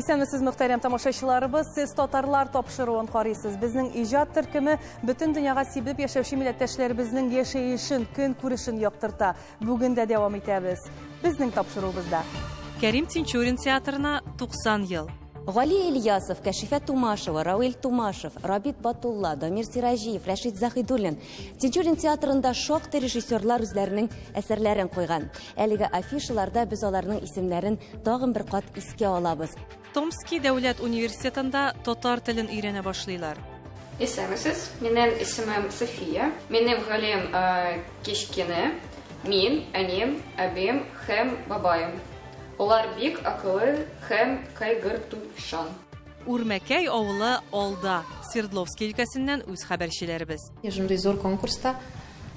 Исәнмесез, мөхтәрәм тамашачыларыбыз, сез татарлар тапшыруын карыйсыз. Безнең иҗат төркеме бөтен дөньяга сибеп яшәүче милләттәшләребезнең яшәешен, көнкүрешен яктырта. Бүген дә дәвам итәбез. Безнең тапшыруыбызда. Кәрим Тинчурин театрына 90 ел. Гали Ильясов, Кәшифә Тумашева, Рауил Тумашев, Рабит Батулла, Дамир Сираҗиев, Рәшит Заһидуллин. Тинчурин театрында шактый режиссерлар үзләренең әсәрләрен куйган. Әлеге афишаларда без аларның исемнәрен тагын бер кат искә алабыз. Томский дәүләт университетында татар телен өйрәнә башлыйлар. Исәнмесез, минем исемем София. Минем галим кечкенә. Мин, әнием, әбием һәм бабаем. Алар бик акыллы һәм кайгыртучан. Үрмәкәй авылы алда. Свердловский өлкәсеннән үз хәбәрчеләребез. Шундый зур конкурста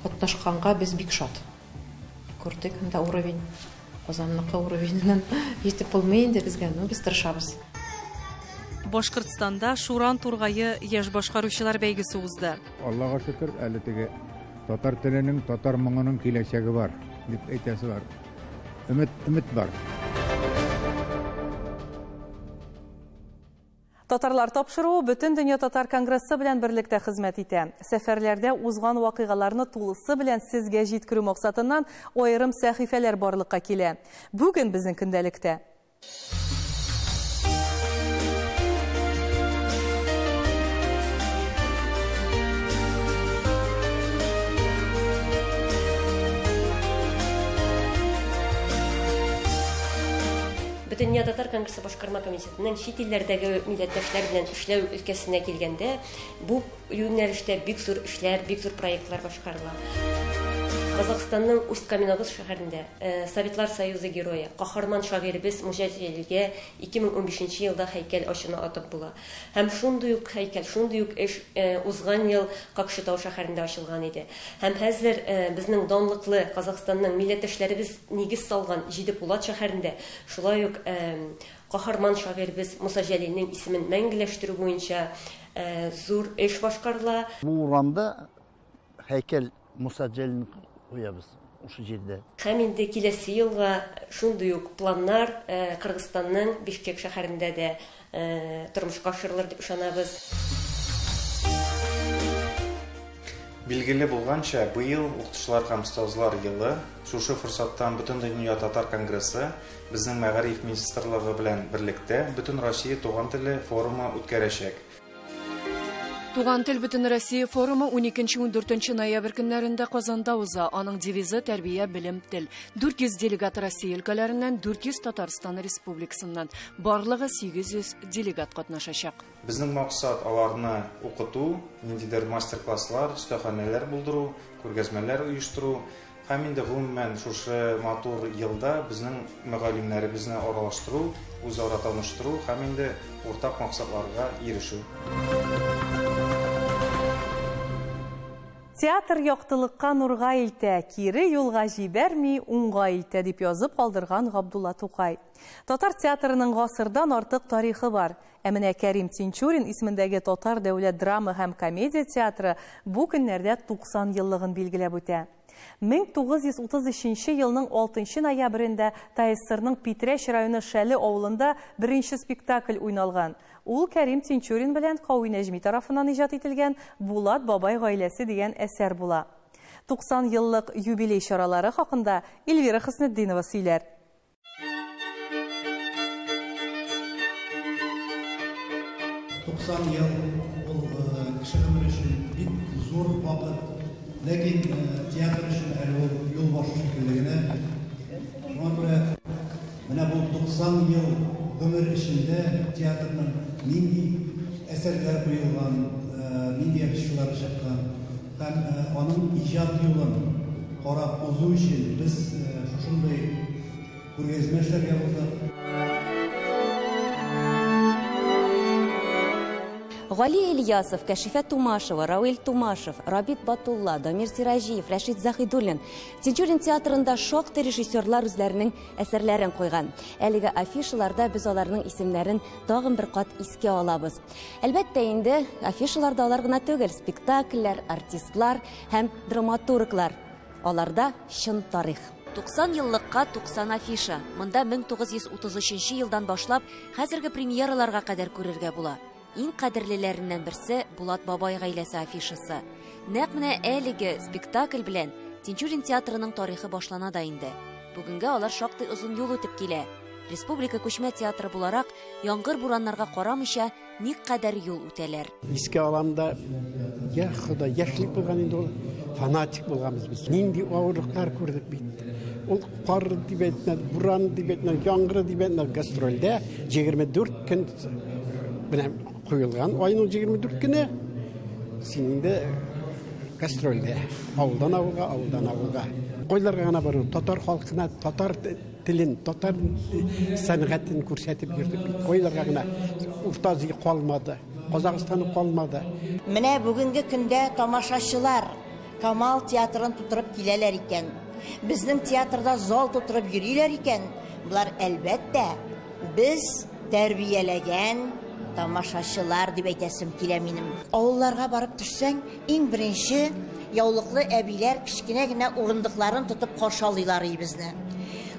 катнашканга без бик шат. Күрдек, анда уровень, Казанныкы уровененнән җитеп булмый инде безгә, но без тырышабыз. Башкортстанда Шуран тургае яшь башкаручылар бәйгесе узды. Аллага шөкер, әле теге татар теленең, татар моңының киләчәге бар, дип әйтәсе бар. Өмет, өмет бар. Татарлар тапшыруы Бөтен дөнья татар конгрессы белән берлектә хезмәт итә. Сәфәрләрдә узган вакыйгаларны тулысы белән сезгә җиткерү максатыннан аерым сәхифәләр барлыкка килә. Бүген безнең көндәлектә. Бөтендөнья татар конгрессы башкарма комитетының чит илләрдәге милләттәшләр белән эшләү өлкәсенә килгәндә, бу юнәлештә бик зур эшләр, бик зур проектлар башкарыла. Казахстанның Усть-Каменогорск шәһәрендә Советлар Союзы герое, каһарман шагыйребез Муса Җәлилгә 2015 елда һәйкәл ачуны атып була. Һәм шундый ук һәйкәл, шундый ук эш узган ел Кокшетау шәһәрендә ачылган иде. Һәм хәзер безнең данлыклы Казахстанның милләттәшләребез нигез салган Җиде Пулат шәһәрендә шулай ук каһарман шагыйребез Муса Җәлилнең исемен мәңгеләштерү буенча зур эш башкарыла. Бу урамда һәйкәл Муса Җәлилне куябыз шушы җирдә. Һәм инде киләсе елга шундый ук планнар Кыргызстанның Бишкек шәһәрендә дә тормышка ашырылыр дип ышанабыз. Билгеле булганча, быел укытучылар һәм остазлар елы. Шушы форсаттан Бөтендөнья татар конгрессы безнең мәгариф министрлыгы белән берлектә Бөтен Россия туган теле форумы үткәрәчәк. Туган тел Бөтен Россия форумы 12-14 ноябрь көннәрендә Казанда уза. Аның девизы тәрбия, белем, тел. 400 делегат Россия өлкәләреннән, 400 Татарстан Республикасыннан. Барлыгы 800 делегат катнашачак. Безнең максат аларны укыту, ниндидер мастер-класслар, остаханәләр булдыру, күргәзмәләр оештыру. Һәм инде гомумән шушы матур елда безнең мөгаллимнәребезне аралаштыру, үзара таныштыру һәм инде уртак максатларга ирешү. Театр яктылыкка нурга илтә, кире юлга җибәрми, уңга илтә дип язып калдырган Габдулла Тукай. Татар театрының гасырдан артык тарихы бар. Ә менә Кәрим Тинчурин исемендәге Татар дәүләт драма һәм комедия театры бу көннәрдә 90 еллыгын билгеләп үтә. 1933 елның 6 ноябрендә ТАССРның Питрәч районы Шәле авылында беренче спектакль уйналган. Ул Кәрим Тинчурин белән Кави Нәҗми тарафыннан иҗат ителгән Булат бабай гаиләсе дигән әсәр була. 90 еллык юбилей чаралары хакында Эльвира Хөснетдинова сөйләр. 90 ел ул кеше гомере өчен бик зур вакыт. Ләкин театр өчен әле ул юл башы шикелле генә. Шуңа күрә менә бу 90 ел гомер эчендә театрның нинди әсәрләр куелган, нинди афишалар чыккан һәм аның иҗат юлын карап узу өчен без шушындый күргәзмә эшләргә булдык. Гали Ильясов, Кәшифә Тумашева, Рауил Тумашев, Рабит Батулла, Дамир Сираҗиев, Рәшит Заһидуллин. Тинчурин театрында шактый режиссерлар үзләренең әсәрләрен куйган. Әлеге афишаларда без аларның исемнәрен тагын бер кат искә алабыз. Әлбәттә инде афишаларда алар гына түгел, спектакльләр, артистлар һәм драматурглар. Аларда чын тарих. 90 еллыкка 90 афиша. Монда 1933 елдан башлап хәзерге премьераларга кадәр күрергә була. Иң кадерлеләреннән берсе Булат бабай гаиләсе афишасы. Нәкъ менә әлеге спектакль белән Тинчурин театрының тарихы башлана да инде. Бүгенгә алар шактый озын юл үтеп килә. Республика күчмә театры буларак, яңгыр-бураннарга карамыйча никадәр юл үтәләр. Искә алам да, я Хода, яшьлек булган инде ул, фанатик булганбыз без. Нинди авырлыклар күрдек бит. Ул кар дип әйтмәде, буран дип әйтмәде, яңгыр дип әйтмәде. Гастрольдә 24 көн белән куелган, айның 24 көне син инде гастрольдә, авылдан авылга, авылдан авылга. Кайларга гына бару, татар халкына, татар телен, татар сәнгатен күрсәтеп йөрдек бит. Кайларга гына Урта Азия калмады, Казахстан калмады. Менә бүгенге көндә тамашачылар Камал театрын тутырып киләләр икән. Безнең театрда зал тутырып йөриләр икән. Булар әлбәттә без тәрбияләгән тамашачылар дип әйтәсем килә минем. Авылларга барып төшсәң, иң беренче яулыклы әбиләр кечкенә генә урындыкларын тотып каршы алыйлар безне.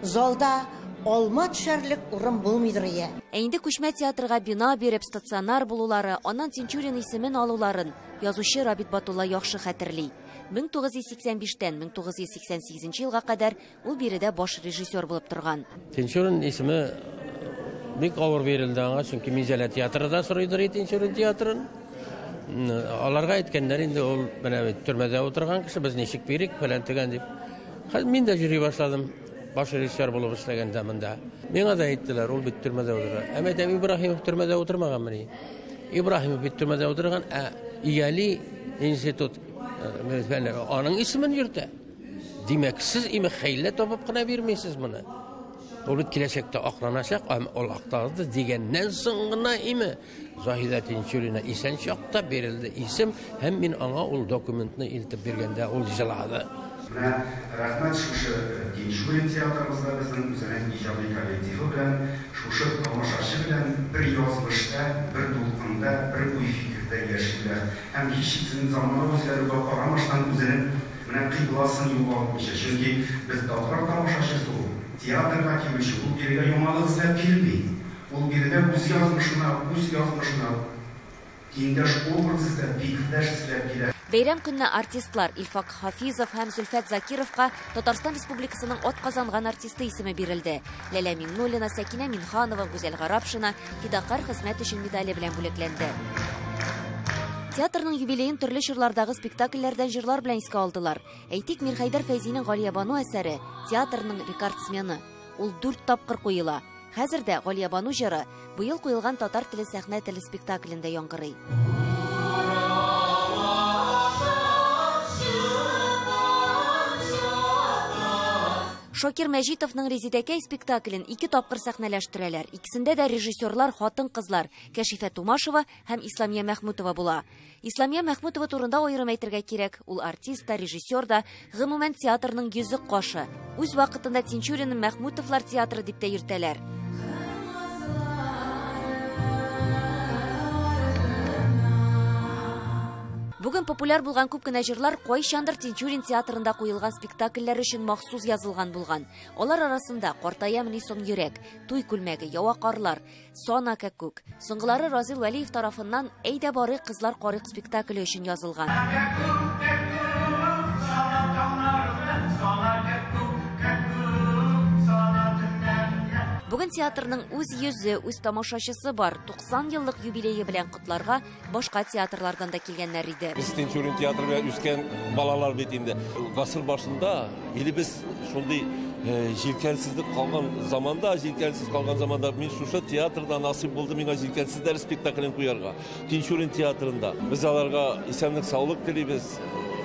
Залда алма төшәрлек урын булмыйдыр ия. Ә инде күчмә театрга бина биреп стационар булулары, аннан Тинчурин исемен алуларын язучы Рабит Батулла яхшы хәтерли. 1985-тән 1988 елга кадәр ул биредә баш режиссер булып торган. Тинчурин исеме бик авыр бирелде аңа, чөнки Минзәлә театры да сорыйдыр Тинчурин театрын. Аларга әйткәннәр инде ул менә бит төрмәдә утырган кеше, без ничек бирик фәлән төгән дип. Хәзер мин дә йөри башладым. Баш режиссер булып эшләгәндә монда. Миңа да әйттеләр, ул бит төрмәдә утыра. Ә әйтәм, Ибраһимов төрмәдә утырмаганмыни? Ибраһимов бит төрмәдә утырган, ә Ияли институт аның исемен йөртә. Димәк, сез име хәйлә табып кына бирмисез моны. Ул бит киләчәктә акланачак, һәм ул акталды дигәннән соң гына име Заһидә Тинчурина исән чакта бирелде исем, һәм мин аңа ул документны илтеп биргәндә ул җылады. Менә рәхмәт шушы Тинчурин театрыбызда безнең үзенең иҗади коллективы белән, шушы тамашачы белән бер язмышта, бер дулкында, бер уй-фикердә яшиләр. Һәм һичшиксез замана үзгәрүгә карамастан үзенең менә кыйбласын югалтмыйча, чөнки без татар тамашачысы ул, театрга килүче, ул бирегә яңалык эзләп килми. Ул биредә үз язмышына тиңдәш образ эзләп, фикердәш эзләп килә. Бәйрәм көнне артистлар Илфак Хафизов һәм Зөлфәт Закировка Татарстан Республикасының атказанган артисты исеме бирелде. Ләлә Миңнуллина, Сәкинә Минханова, Гүзәл Гарапшина фидакар хезмәт өчен медале белән бүләкләнде. Театрның юбилеен төрле чорлардагы спектакльләрдән җырлар белән искә алдылар. Әйтик, Мирхәйдәр Фәйзинең Галиябану әсәре театрның рекордсмены. Ул 4 тапкыр куела. Хәзер дә Галиябану җыры быел куелган татар теле сәхнә теле спектаклендә яңгырый. Шакир Мәҗитовның Резидәкәй спектаклен 2 тапкыр сәхнәләштерәләр. Икесендә дә режиссерлар хатын-кызлар Кәшифә Тумашева һәм Исламия Мәхмүтова була. Исламия Мәхмүтова турында аерым әйтергә кирәк. Ул артист та, режиссер да, гомумән театрның йөзек кашы. Үз вакытында Тинчуринны Мәхмүтовлар театры дип тә йөртәләр. Бүген популяр булган күп кенә җырлар кайчандыр Тинчурин театрында куелган спектакльләр өчен махсус язылган булган. Алар арасында Картаямыни соң йөрәк, Туй күлмәге, Ява карлар, Сана кәкүк. Соңгылары Разил Вәлиев тарафыннан Әйдә барыйк, кызлар карыйк спектакле өчен язылган. Бүген театрның үз йөзе, үз тамашачысы бар. 90 еллык юбилее белән котларга башка театрлардан да килгәннәр иде. Без Тинчурин театры белән үскән балалар бит инде. Гасыр башында илебез шундый җилкәнсезлек калган заманда, җилкәнсез калган заманда мин шушы театрда насыйп булды миңа җилкәнсезләр спектаклен куярга. Тинчурин театрында. Без аларга исәнлек, саулык телибез.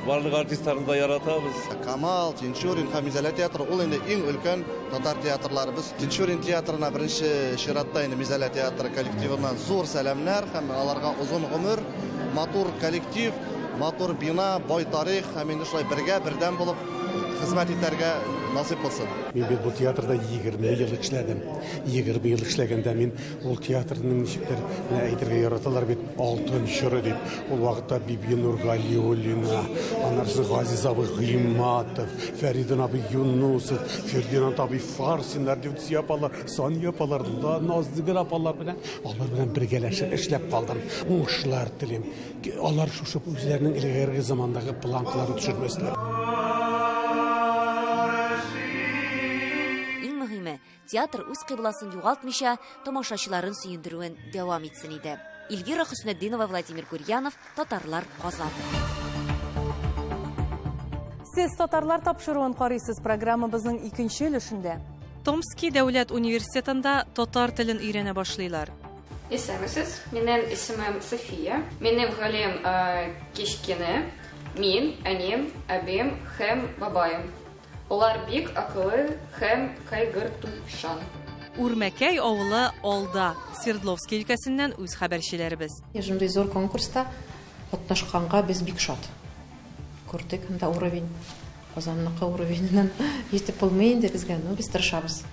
Барлык артистларны да яратабыз. Камал, Тинчурин һәм Минзәлә театры ул инде иң өлкән татар театрлары. Без Тинчурин театрына беренче чиратта инде Минзәлә театры коллективына зур сәламнәр һәм аларга озын гомер, матур коллектив, матур бина, бай тарих һәм инде шулай бергә бердәм булып хезмәт итәргә насыйп булсын. Мин бит бу театрда 20 ел эшләдем. 20 ел эшләгәндә мин ул театрның ничектер, менә әйтергә яраталар бит, алтын чоры дип. Ул вакытта Бибинур Галиуллина, аннан соң Газиз абый Гыйматов, Фәридун абый Юнусов, Фердинанд абый Фарсиннар, Люция апалар, Сания апалар, Назлыгөл апалар белән, алар белән бергәләшеп эшләп калдым. Уңышлар телим. Алар шушы үзләренең элгәреге замандагы планкаларын төшермәсләр. Иң мөһиме, театр үз кыйбласын югалтмыйча, тамашачыларын сөендерүен дәвам итсен иде. Эльвира Хөснетдинова, Владимир Гурьянов, Татарлар, Казан. Сез Татарлар тапшыруын карыйсыз программабызның икенче өлешендә. Томский дәүләт университетында татар телен өйрәнә башлыйлар. Исәнмесез, минем исемем София. Минем гаиләм кечкенә. Мин, әнием, әбием һәм бабаем. Алар бик акыллы һәм кайгыртучан. Үрмәкәй авылы алда. Свердловский өлкәсеннән үз хәбәрчеләребез. Шундый зур конкурста катнашканга без бик шат. Күрдек анда уровень, Казанныкы уровененнән җитеп булмый инде безгә, но без тырышабыз.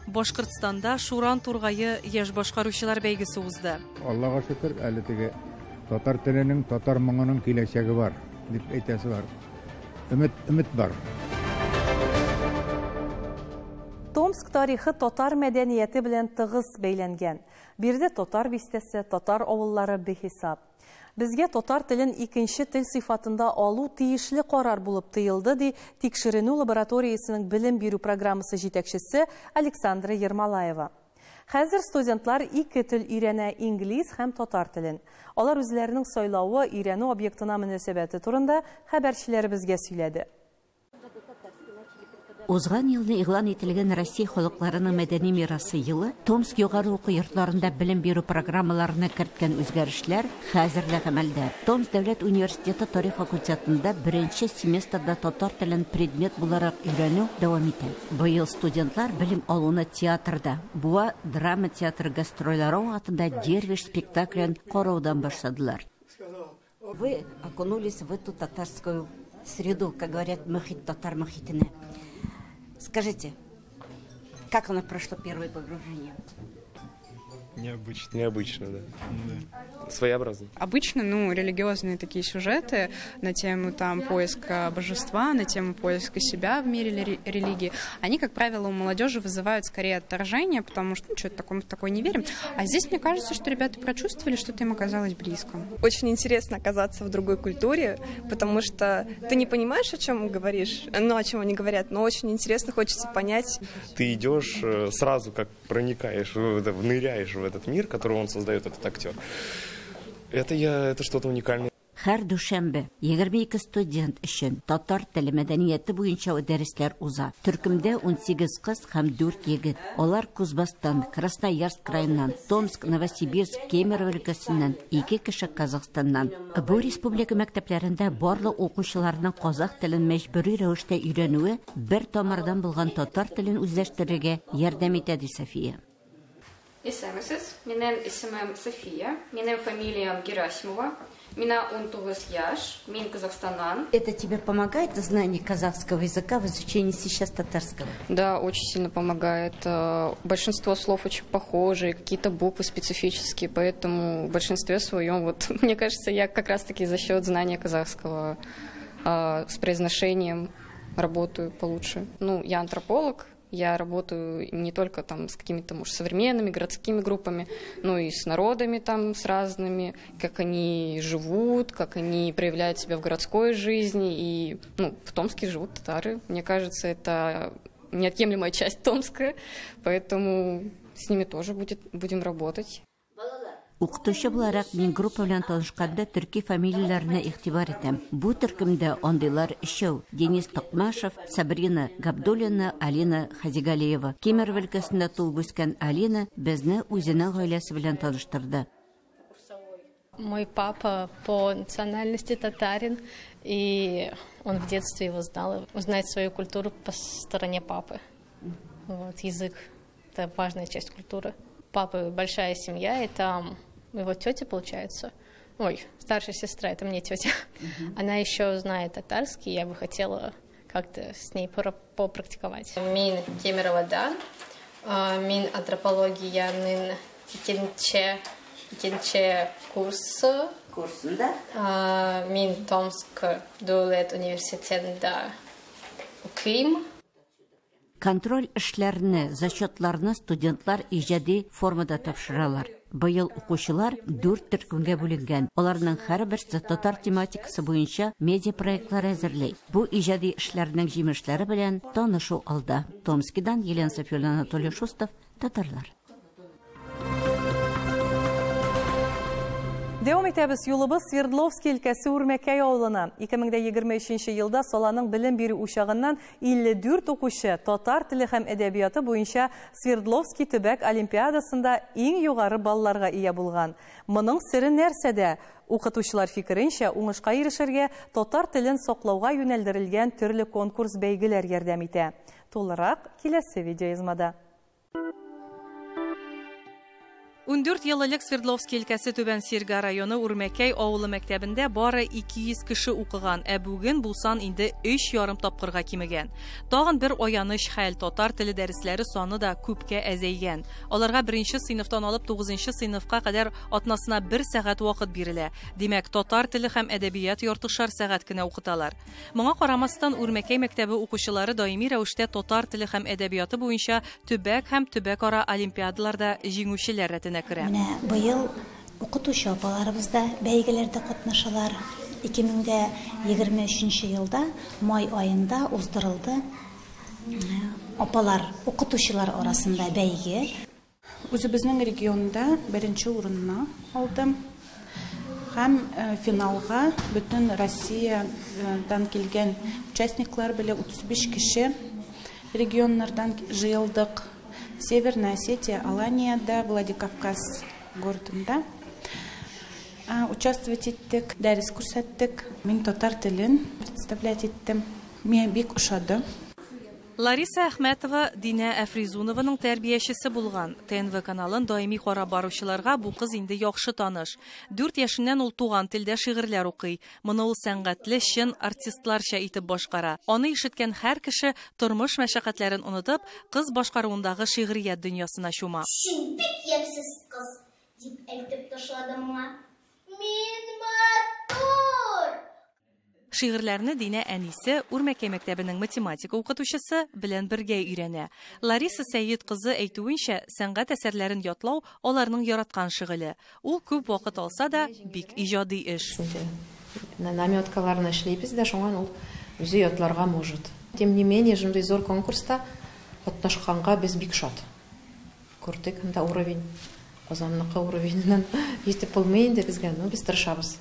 Башкортстанда Шуран тургае яшь башкаручылар бәйгесе узды. Аллага шөкер, әле теге татар теленең, татар моңының киләчәге бар, дип әйтәсе бар. Өмет, өмет бар. Томск тарихы татар мәдәнияте белән тыгыз бәйләнгән. Биредә татар бистәсе, татар авыллары бихисап. Безгә татар телен икенче тел сыйфатында алу тиешле карар булып тыелды, ди тикшеренү лабораториясенең белем бирү программасы җитәкчесе Александра Ермолаева. Хәзер студентлар ике тел өйрәнә: инглиз һәм татар телен. Алар үзләренең сайлавы, өйрәнү объектына мөнәсәбәте турында хәбәрчеләребезгә сөйләде. Узган елны игълан ителгән Россия халыкларының мәдәни мирасы елы Томск югары уку йортларында белем бирү программаларына керткән үзгәрешләр хәзер дә гамәлдә. Томск дәүләт университеты тарих факультетында беренче семестрда татар телен предмет буларак өйрәнү дәвам итә. Быел студентлар белем алуны театрда, Буа драма театры гастрольләре вакытында Дервиш спектаклен караудан башладылар. Вы окунулись в эту татарскую среду, как говорят, мохит, татар мохитіне. Скажите, как оно прошло первое погружение? Необычно. Необычно, да. Да. Своеобразно. Обычно, религиозные такие сюжеты на тему поиска божества, на тему поиска себя в мире религии, они, как правило, у молодежи вызывают скорее отторжение, потому что, что-то такое, в такое не верим. А здесь, мне кажется, что ребята прочувствовали, что-то им оказалось близко. Очень интересно оказаться в другой культуре, потому что ты не понимаешь, о чем говоришь, о чем они говорят, но очень интересно, хочется понять. Ты идешь сразу, как проникаешь, вныряешь в этот мир, который он создает, этот актер. Это что-то уникальное. Һәр дүшәмбе 22 студент өчен татар теле мәдәнияте буенча дәресләр уза. Төркемдә 18 кыз һәм 4 егет. Алар Кузбасстан, Красноярск краеннан, Томск, Новосибирск, Кемерово өлкәсеннән, 2 кеше Казахстаннан. Бу республика мәктәпләрендә барлык укучыларның казах телен мәҗбүри рәвештә өйрәнүе бер тамырдан булган татар телен үзләштерергә ярдәм итә, ди София. Исәнмесез, минем исемем София, минем фамилиям Герасимова, мина 19 яшь, мин Казахстаннан. Это тебе помогает знание казахского языка в изучении сейчас татарского? Да, очень сильно помогает. Большинство слов очень похожие, какие-то буквы специфические, поэтому в большинстве своем, мне кажется, я как раз-таки за счет знания казахского с произношением работаю получше. Я антрополог. Я работаю не только с какими-то, может, современными городскими группами, но и с народами с разными, как они живут, как они проявляют себя в городской жизни. И, в Томске живут татары. Мне кажется, это неотъемлемая часть Томска, поэтому с ними тоже будем работать. Укытучы буларак мин группа белән танышканда төрки фамилияләренә игътибар итәм. Бу төркемдә андыйлар өчәү: Денис Токмашев, Сабрина Габдуллина, Алина Хазигалиева. Кемерово өлкәсендә туып үскән Алина безне үзенең гаиләсе белән таныштырды. Мой папа по национальности татарин, и он в детстве его знал. Узнать свою культуру по стороне папы. Язык – это важная часть культуры. Папы большая семья, и там его тетя, получается, старшая сестра, это мне тетя, она еще знает татарский, я бы хотела как-то с ней попрактиковать. Мин Кемероводан, мин антропологиянын икенче курсы. Курсында? Мин Томск дәүләт университетында укыйм. Контроль эшләрне, зачетларны студентлар иҗади формада тапшыралар. Быел укучылар 4 төркемгә бүленгән. Аларның һәрберсе татар тематикасы буенча медиа проектлар әзерли. Бу иҗади эшләрнең җимешләре белән танышу алда. Томскидан Елена Сафиуллина, Анатолий Шустов, Татарлар. Дәвам итәбез. Юлыбыз Свердловский өлкәсе Үрмәкәй авылына. 2023 елда саланың белем бирү учагыннан 54 укучы татар теле һәм әдәбияты буенча Свердловский төбәк олимпиадасында иң югары балларга ия булган. Моның сере нәрсәдә? Укытучылар фикеренчә, уңышка ирешергә татар телен саклауга юнәлдерелгән төрле конкурс бәйгеләр ярдәм итә. Тулырак киләсе видеоязмада. 14 ел элек Свердловский өлкәсе Түбән Сирга районы Үрмәкәй авылы мәктәбендә бары 200 кеше укыган, ә бүген бу сан инде 3,5 тапкырга кимегән. Тагын бер аяныч хәл, татар теле дәресләре саны да күпкә әзәйгән. Аларга 1 сыйныфтан алып 9 сыйныфка кадәр атнасына 1 сәгать вакыт бирелә. Димәк, татар теле һәм әдәбият яртышар сәгать кенә укыталар. Моңа карамастан, Үрмәкәй мәктәбе укучылары даими рәвештә татар теле һәм әдәбияты буенча төбәк һәм төбәкара олимпиадаларда җиңүчеләр рәтенә керә. Менә быел укытучы апаларыбыз да бәйгеләрдә катнашалар. 2023 елда май аенда уздырылды апалар, укытучылар арасында бәйге. Үзебезнең регионда беренче урынны алдым. Һәм финалга бөтен Россиядан килгән участниклар белән 35 кеше регионнардан җыелдык. Северная Осетия, Аланияда, Владикавказ городында участвовать иттек, дәрес күрсәттек. Мин татар телен представлять иттем. Миңа бик ошады. Лариса Әхмәтова Динә Әфризунованың тәрбиячесе булган. ТНВ каналын даими карап баручыларга бу кыз инде яхшы таныш. 4 яшеннән ул туган телдә шигырьләр укый. Моны ул сәнгатьле, чын артистларча итеп башкара. Аны ишеткән һәр кеше тормыш мәшәкатьләрен онытып, кыз башкаруындагы шигърият дөньясына чума. Син бик ямьсез кыз, дип әйтеп ташлады моңа. Мин матур! Шигырьләрне Динә әнисе, Үрмәкәй мәктәбенең математика укытучысы белән бергә өйрәнә. Лариса Сәйед кызы әйтүенчә, сәнгать әсәрләрен ятлау аларның яраткан шөгыле. Ул күп вакыт алса да, бик иҗади эш. Наметкаларны эшлибез дә, шуңа ул үзе ятларга может. Тем не менее, шундый зур конкурста катнашканга без бик шат. Күрдек, анда уровень, Казанныкы уровененнән җитеп булмый инде безгә, но без тырышабыз.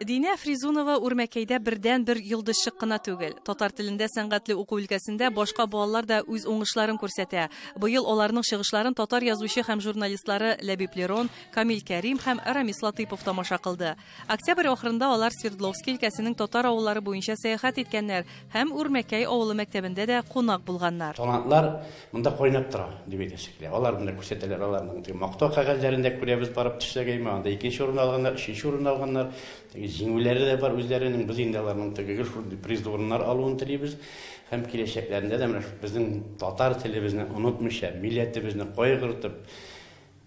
Динә Фризунова Үрмәкәйдә бердән-бер йолдызчык кына түгел. Татар телендә сәнгатьле уку өлкәсендә башка балалар да үз уңышларын күрсәтә. Быел аларның чыгышларын татар язучы һәм журналистлары Ләбиб Лерон, Камил Кәрим һәм Рамис Латыйпов тамаша кылды. Октябрь ахырында алар Свердловский өлкәсенең татар авыллары буенча сәяхәт иткәннәр һәм Үрмәкәй авылы мәктәбендә дә кунак булганнар. Талантлар монда кайнап тора дип әйтәсе килә. Алар монда күрсәтәләр, аларның мактау кәгазьләрен дә күрәбез, барып төшсәк, анда икенче урын алганнар, өченче урын алганнар. Җиңүләре дә бар үзләренең. Без инде аларның теге шундый призлы урыннар алуын телибез. Һәм киләчәкләрендә дә менә безнең татар телебезне онытмыйча, милләтебезне кайгыртып,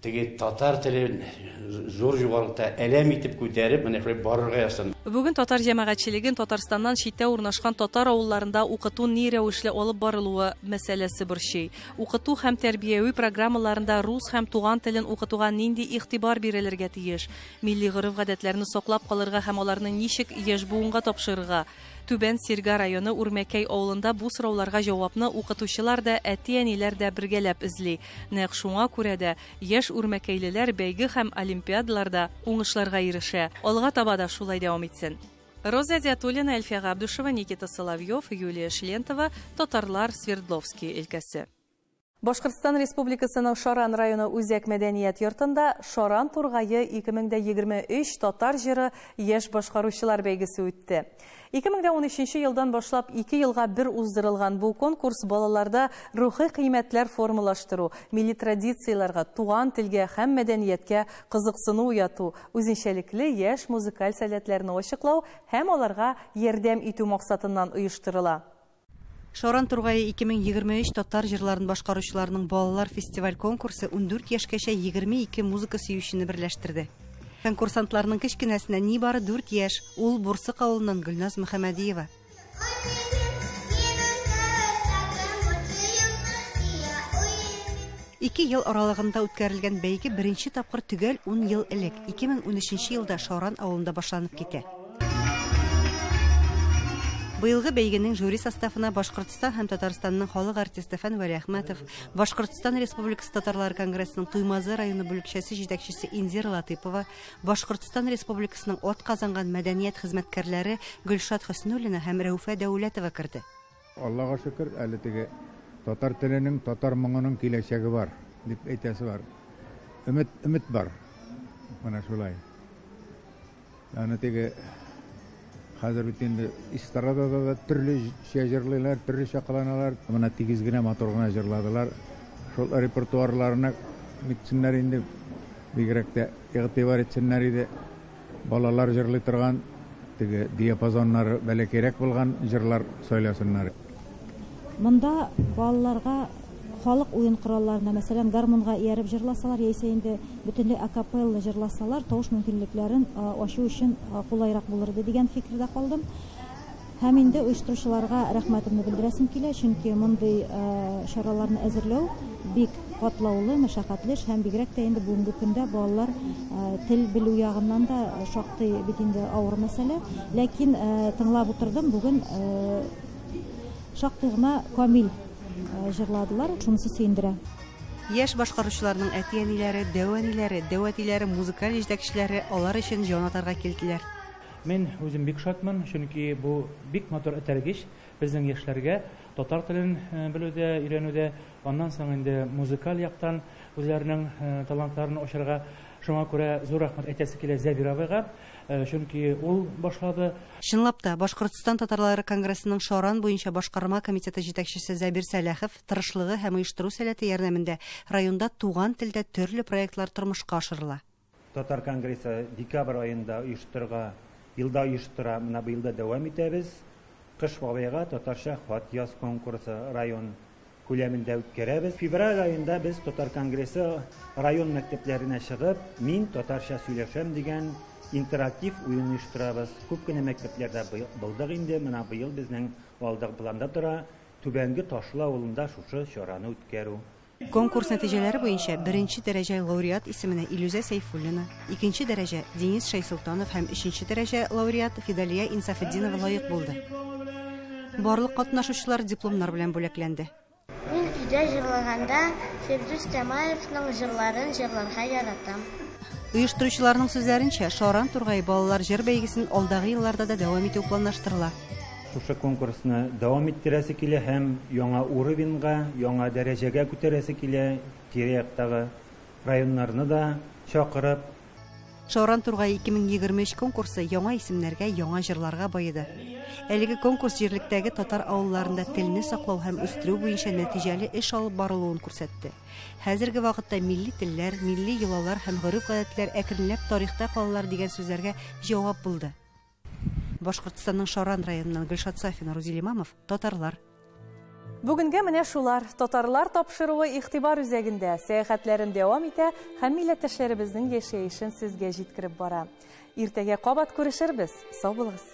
теге татар телен зур югарылыкта әләм итеп күтәреп, менә шулай барырга язсын. Бүген татар җәмәгатьчелеген Татарстаннан читтә урнашкан татар авылларында укыту ни рәвешле алып барылуы мәсьәләсе борчый. Укыту һәм тәрбияви программаларында рус һәм туган телен укытуга нинди игътибар бирелергә тиеш? Милли гореф-гадәтләрне саклап калырга һәм аларны ничек яшь буынга тапшырырга? Түбән Сирга районы Үрмәкәй авылында бу сорауларга җавапны укытучылар да, әти-әниләр дә бергәләп эзли. Нәкъ шуңа күрә дә яшь үрмәкәйлеләр бәйге һәм олимпиадаларда уңышларга ирешә. Алга таба да шулай дәвам итсен. Роза Диатуллина, Әлфия Габдушева, Никита Соловьев, Юлия Шлентова, Татарлар, Свердловский өлкәсе. Башкортстан Республикасының Шаран районы Үзәк мәдәният йортында Шаран тургае 2023 татар җыры яшь башкаручылар бәйгесе үтте. 2013 елдан башлап 2 елга бер уздырылган бу конкурс балаларда рухи кыйммәтләр формалаштыру, милли традицияләргә, туган телгә һәм мәдәнияткә кызыксыну уяту, үзенчәлекле яшь музыкаль сәләтләрне ачыклау һәм аларга ярдәм итү максатыннан оештырыла. Шаран тургае 2023 татар җырларын башкаручыларның балалар фестиваль конкурсы 14 яшькәчә 22 музыка сөючене берләштерде. Конкурсантларның кечкенәсенә нибары 4 яшь, ул Бурсык авылыннан Гөлназ Мөхәммәдиева. Ике ел аралыгында үткәрелгән бәйге беренче тапкыр төгәл 10 ел элек, 2013 елда Шаран авылында башланып китә. Быелгы бәйгенең жюри составына Башкортстан һәм Татарстанның халык артисты Фән Вәлиәхмәтов, Башкортстан Республикасы Татарлар конгрессының Туймазы районы бүлекчәсе җитәкчесе Индира Латыпова, Башкортстан Республикасының ат казанган мәдәният хезмәткәрләре Гөлшат Хөснуллина һәм Рәүфә Дәүләтова керде. Аллага шөкер, әле теге татар теленең, татар моңының киләчәге бар дип әйтәсе бар. Өмет, өмет бар. Менә шулай. Аны теге хәзер бит инде эстрадада да төрлечә җырлыйлар, төрлечә кыланалар. Менә тигез генә, матур гына җырладылар. Шул репертуарларына нитсеннәр инде, бигрәк тә игътибар итсеннәр иде. Балалар җырлый торган теге диапазоннары бәләкәйрәк булган җырлар сайласыннар. Монда балаларга халык уен коралларына, мәсәлән, гармунга ияреп җырласалар, яисә инде бөтенләй акапелла җырласалар, тавыш мөмкинлекләрен ачу өчен кулайрак булыр иде дигән фикердә калдым. Һәм инде оештыручыларга рәхмәтемне белдерәсем килә, чөнки мондый чараларны әзерләү бик катлаулы, мәшәкатьле эш һәм бигрәк тә инде бүгенге көндә балалар тел белү ягыннан да шактый бит инде авыр мәсьәлә. Ләкин тыңлап утырдым, бүген шактый гына камил җырладылар, шунысы сөендерә. Яшь башкаручыларның әти-әниләре, дәү әниләре, дәү әтиләре, музыкаль җитәкчеләре алар өчен җан атарга килделәр. Мин үзем бик шатмын, чөнки бу бик матур этәргеч безнең яшьләргә татар телен белүдә, өйрәнүдә, аннан соң инде музыкаль яктан үзләренең талантларын ачарга. Шуңа күрә зур рәхмәт әйтәсе килә Зәбир абыйга, чөнки ул башлады. Чынлап та, Башкортстан татарлары конгрессының Шаран буенча башкарма комитеты җитәкчесе Зәбир Сәләхов тырышлыгы һәм оештыру сәләте ярдәмендә районда туган телдә төрле проектлар тормышка ашырыла. Татар конгрессы декабрь аенда оештырга, елда оештыра, менә быел да дәвам итәбез. Кыш бабайга татарча хат яз конкурсы район күләмендә үткәрәбез. Февраль аенда без Татар конгрессы район мәктәпләренә чыгып, мин татарча сөйләшәм дигән интерактив уен оештырабыз. Күп кенә мәктәпләрдә булдык инде, менә быел безнең алдыгы планда тора Түбәнге Ташлы авылында шушы чараны үткәрү. Конкурс нәтиҗәләре буенча беренче дәрәҗә лауреат исеменә Илюзә Сәйфуллина, икенче дәрәҗә Денис Шәйсолтанов һәм өченче дәрәҗә лауреат Фидалия Инсафетдинова лаек булды. Барлык катнашучылар дипломнар белән бүләкләнде. Мин өйдә җырлаганда Фирдүс Тямаевның җырларын җырларга яратам. Оештыручыларның сүзләренчә, Шаран тургае балалар җыр бәйгесен алдагы елларда да дәвам итү планлаштырыла. Шушы конкурсны дәвам иттерәсе килә һәм яңа уровеньга, яңа дәрәҗәгә күтәрәсе килә, тирә-яктагы районнарны да чакырып. Шаран тургае 2023 конкурсы яңа исемнәргә, яңа җырларга баеды. Әлеге конкурс җирлектәге татар авылларында телне саклау һәм үстерү буенча нәтиҗәле эш алып барылуын күрсәтте. Хәзерге вакытта милли телләр, милли йолалар һәм гореф-гадәтләр әкренләп тарихта калалар дигән сүзләргә җавап булды. Башкортстанның Шаран районыннан Гөлшат Сафина, Рузил Имамов, Татарлар. Бүгенгә менә шулар. Татарлар тапшыруы игътибар үзәгендә сәяхәтләрен дәвам итә һәм милләттәшләребезнең яшәешен сезгә җиткереп бара. Иртәгә кабат күрешербез. Сау булыгыз.